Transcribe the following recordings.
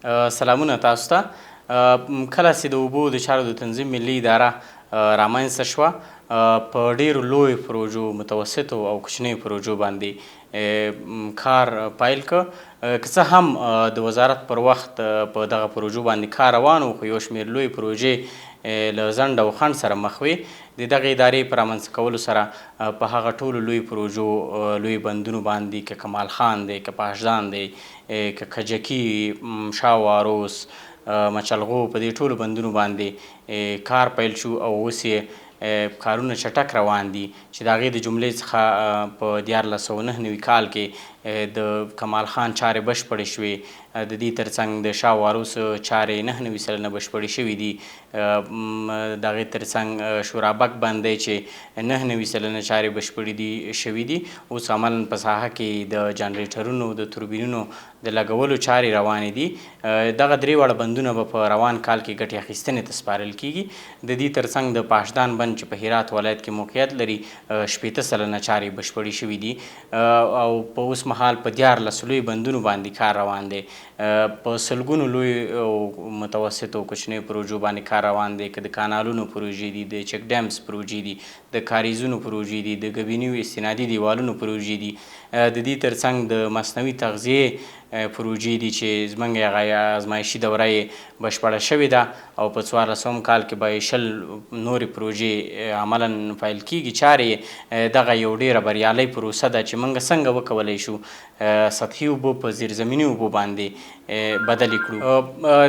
سلامونه تاسو ته. کله چې د اوبو د چارو د تنظیم ملي اداره رامنځته شوه، په ډیرو لویو پروژو، متوسطو او کوچنیو پروژو باندې کار پیل کړ. که څه هم د وزارت پر وخت په دغه پروژو باندې کار روان و، خو یو شمېر لویې پروژې له ځنډ او خنډ سره مخ وې. د دغې ادارې په رامنځته کولو سره په هغه ټولو لویو پروژو، لویو بندونو باندې، که کمال خان دی، که پاشدان دی، که کجکي، شاه واروس، مچلغو، په دې ټولو بندونو باندې کار پیل شو او اوس یې کارونه چټک روان دي، چې د هغې د جملې څخه په 1399 کال کې د کمال خان چارې بشپړې شوې. د دې ترڅنګ د شاه واروس چارې 99% بشپړې شوې دي. د هغې ترڅنګ شورابک بند دی چې 99% چارې بشپړې دي شوې دي. اوس عملاً په ساحه کې د جنریټرونو، د توربینونو د لګولو چارې روانې دي. دغه درې واړه بندونه به په روان کال کې ګټې اخیستنې ته سپارل کیږي. د دې ترڅنګ د پاشدان بند چې په هرات ولایت کې موقعیت لري، 60% چارې بشپړې شوې دي او په اوس مهال په 13 لوی بندونو باندې کار روان دی. په سلګونو لوی او متوسطو کوچنیو پروژو باندې کار روان دی، که د کانالونو پروژې دي، د چک ډیمز پروژې دي، د کاریزونو پروژې دي، د ګبینیو استنادي دیوالونو پروژې دي. د دې ترڅنګ د مصنوعي تغذیې پروژې دي چې زمونږ هغه ازمایشي دوره یې بشپړه شوې ده او په څوارلسم کال کې به یې 20 نورې پروژې عملاً پیل کیږي. چارې یې دغه یو ډېره بریالۍ پروسه ده چې موږ څنګه وکولی شو سطحي اوبه په زیرزمیني اوبو باندې بدلې کړو.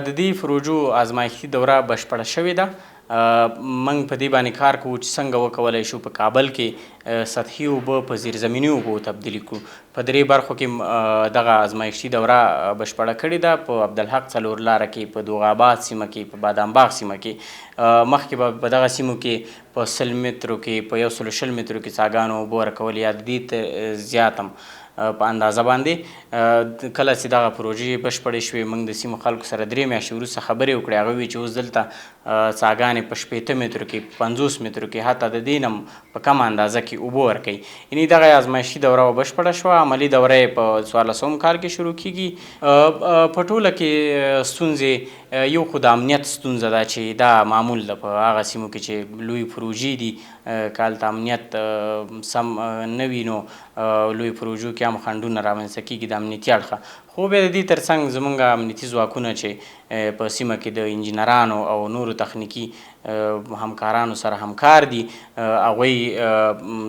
د دې پروژو ازمایښتي دوره بشپړه شوې ده. موږ په دې باندې کار کوو چې څنګه وکولی شو په کابل کې سطحي اوبه په زیرزمیني اوبو تبدیلې کړو. په درې برخو کې دغه ازمایښتي دوره بشپړه کړې ده. په عبدالحق څلور لاره کې، په دوغ آباد سیمه کې، په بادام باغ سیمه کې. مخکې به په دغه سیمو کې په 100 مترو کې، په 120 مترو کې څاګانو اوبه ورکول، یا د دې زیات هم په اندازه باندې. کله چې دغه پروژې بشپړې شوې، موږ د سیمو خلکو سره درې میاشتې وروسته خبرې وکړې. هغوی وویل چې اوس دلته څاګانې په 60 مترو کې، په 50 مترو کې، حتی د دې نه هم په کمه اندازه کې اوبه ورکوي. یعنې دغه ازمایښتي دوره بشپړه شوه، عملي دوره یې په څوارلسم کال کې شروع کیږي. په ټوله کې ستونزې، یو خو د امنیت ستونزه ده چې دا معمول ده په هغه سیمو کې چې لوی پروژې دي. که هلته امنیت سم نه وي نو لوی پروژو کې هم خنډونه رامنځته کیږي د امنیتي اړخه. خو بیا د دې ترڅنګ زمونږ امنیتي ځواکونه چې په سیمه کې د انجینرانو او نورو تخنیکي همکارانو سره همکار دي، هغوی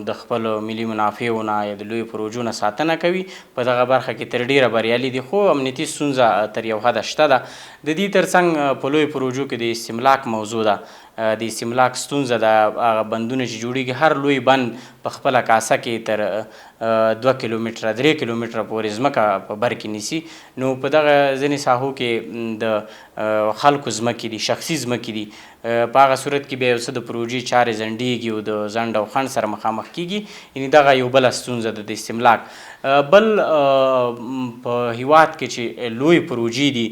د خپلو ملي منافعو نه یا د لویو پروژو نه ساتنه کوي. په دغه برخه کې تر ډېره بریالي دي، خو امنیتي ستونزه تر یو حده شته ده. د دې ترڅنګ په لویو پروژو کې د استملاک موضوع ده، د استملاک ستونزه ده. هغه بندونه چې جوړیږي، هر لوی بند په خپله کاسه کې تر 2 کیلومتره، 3 کیلومتره پورې ځمکه په بر کې نیسي. نو په دغه ځینې ساحو کې د خلکو ځمکې دي، شخصي ځمکې دي. په هغه صورت کې بیا یو څه د پروژې چارې ځنډېږي او د ځنډ او خنډ سره مخامخ کیږي. یعنې دغه یو بله ستونزه ده د استملاک. بل په هیواد کې چې لوی پروژې دي،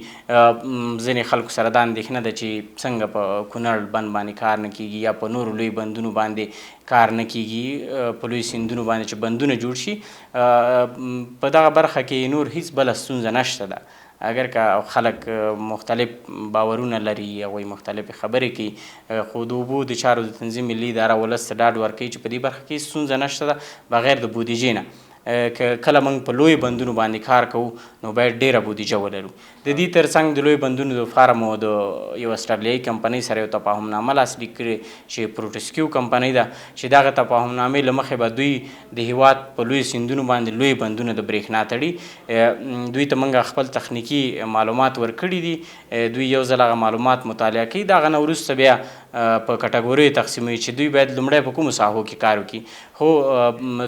ځینې خلکو سره دا اندېښنه ده چې څنګه په کونړ بند باندې کار نه کیږي یا په نورو لوی بندونو باندې کار نه کیږي، په لوی سیندونو باندې چې بندونه جوړ شي. په دغه برخه کې نور هیڅ بله ستونزه نشته ده. اگر که خلک مختلف باورونه لري، هغوی مختلفې خبرې کوي، خو د اوبو د چارو د تنظیم ملي اداره ولس ته ډاډ ورکوي چې په دې برخه کې ستونزه نشته ده، بغیر د بودیجې نه. که کله موږ په لوی بندونو باندې کار کوو نو باید ډېره بودیجه ولرو. د دې ترڅنګ د لوی بندونو د فارم او د یو استرالیایي کمپنۍ سره یو تفاهمنامه لاسلیک کړې چې پروټسکیو کمپنۍ ده، چې دغه تفاهمنامې له مخې به دوی د هیواد په لوی سیندونو باندې لوی بندونه د برېښنا تړي. دوی ته موږ خپل تخنیکي معلومات ورکړي دي. دوی یو ځل هغه معلومات مطالعه کوي، د هغه نه وروسته بیا په کټګوریو تقسیموي چې دوی باید لومړی په کومو ساحو کې کار وکړي. خو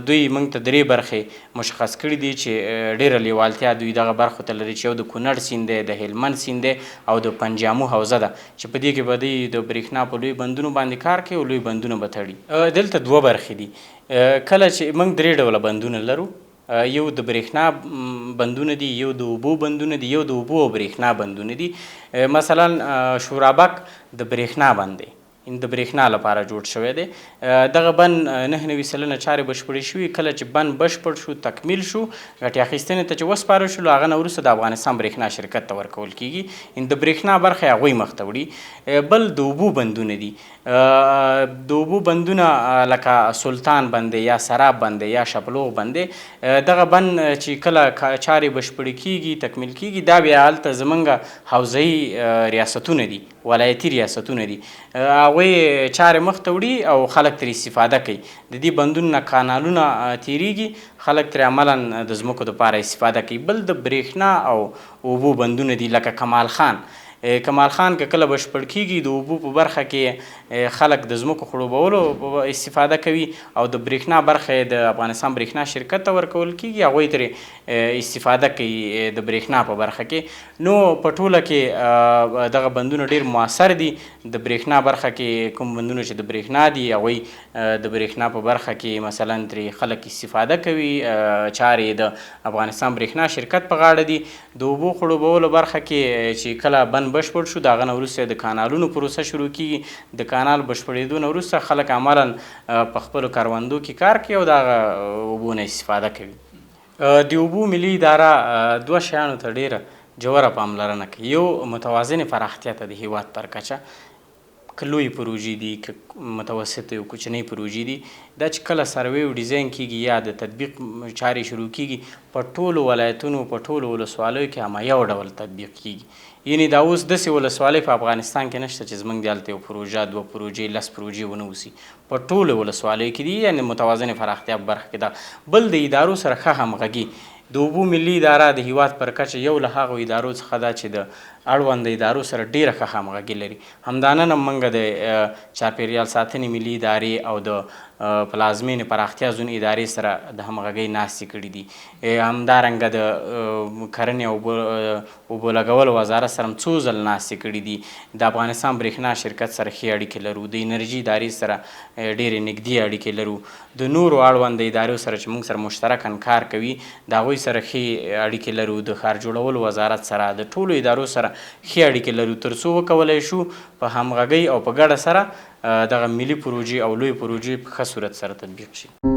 دوی موږ ته درې برخې مشخص کړي دي چې ډېره لیوالتیا دوی دغه برخو ته لري، چې یو د کونړ سیند دی، د هلمند سیند دی او د پنجامو حوزه ده، چې په دې کې به دوی د برېښنا په لوی بندونو باندې کار کوي او لوی بندونه به تړي. دلته دوه برخې دي. کله چې موږ درې ډوله بندونه لرو، یو د برېښنا بندونه دي، یو د اوبو بندونه دي، یو د اوبو او برېښنا بندونه دي. مثلا شورابک د برېښنا بند دی. د برېښنا لپاره جوړ شوی دی. دغه بند 99% چارې بشپړې شوي. کله چې بند بشپړ شو، تکمیل شو، ګټې اخیستنې ته چې وسپارل شو، له هغه نه وروسته د افغانستان برېښنا شرکت ته ورکول کیږي. د برېښنا برخه یې هغوی مخته وړي. بل د اوبو بندونه دي. د اوبو بندونه لکه سلطان بند دی یا سراب بند دی یا شپلوغ بند دی. دغه بند چې کله چارې بشپړې کیږي، تکمیل کیږي، دا بیا هلته زمونږ حوزوي ریاستونه دي، ولایتي ریاستونه دي، هغوی چارې مخته وړي او خلک ترې استفاده کوي. د دې بندونو نه کانالونه تیریږي، خلک ترې عملاً د ځمکو دپاره استفاده کوي. بل د برېښنا او اوبو بندونه دي لکه کمال خان. کمال خان که کله بشپړ کیږي، د اوبو په برخه کې خلک د ځمکو خړوبولو استفاده کوي او د برېښنا برخه یې د افغانستان برېښنا شرکت ته ورکول کیږي، هغوی ترې استفاده کوي د برېښنا په برخه کې. نو په ټوله کې دغه بندونه ډېر موثر دي. د برېښنا برخه کې کوم بندونه چې د برېښنا دي، هغوی د برېښنا په برخه کې مثلا ترې خلک استفاده کوي، چارې د افغانستان برېښنا شرکت په غاړه دي. د اوبو خړوبولو برخه کې چې کله بند بشپړ شو، د هغه نه وروسته د کانالونو پروسه شروع کیږي. د کانال بشپړېدو نه وروسته خلک عملاً په خپلو کروندو کې کار کوي او د هغه اوبو نه استفاده کوي. د اوبو ملي اداره دوه شیانو ته ډېره ژوره پاملرنه کوي. یو متوازنې پراختیا ته د هیواد پر کچه، که لویې پروژې دي که متوسطې او کوچنۍ پروژې دي، دا چې کله سروې او ډیزاین کیږي یا د تطبیق چارې شروع کیږي، په ټولو ولایتونو په ټولو ولسوالیو کې همه یو ډول تطبیق کیږي. یعنې دا اوس داسې ولسوالۍ په افغانستان کې نشته چې زموږ د هلته یو پروژه، دوه پروژې، 10 پروژې ونه اوسي، په ټولو ولسوالیو کې دي. یعنې متوازنې پراختیا په برخه کې ده. بل د ادارو سره ښه همغږي. د اوبو ملي اداره د هیواد پر کچه یو له هغو ادارو څخه ده چې د اړوند ادارو سره ډېره ښه همغږي لري. همدا نن هم موږ د چاپېریال ساتنې ملي ادارې او د پلازمېنې پراختیا زون ادارې سره د همغږۍ ناستې کړې دي. همدارنګه د کرنې او اوبو لګولو وزارت سره هم څو ځل ناستې کړې دي. د افغانستان برېښنا شرکت سره ښې اړیکې لرو، د انرژي ادارې سره ډېرې نږدې اړیکې لرو، د نورو اړوند ادارو سره چې موږ سره مشترکاً کار کوي د هغوی سره ښې اړیکې لرو، د ښار جوړولو وزارت سره، د ټولو ادارو سره ښې اړیکې لرو، تر څو وکولای شو په همغږۍ او په ګډه سره دغه ملي پروژې او لوی پروژې په ښه صورت سره تطبیق شي.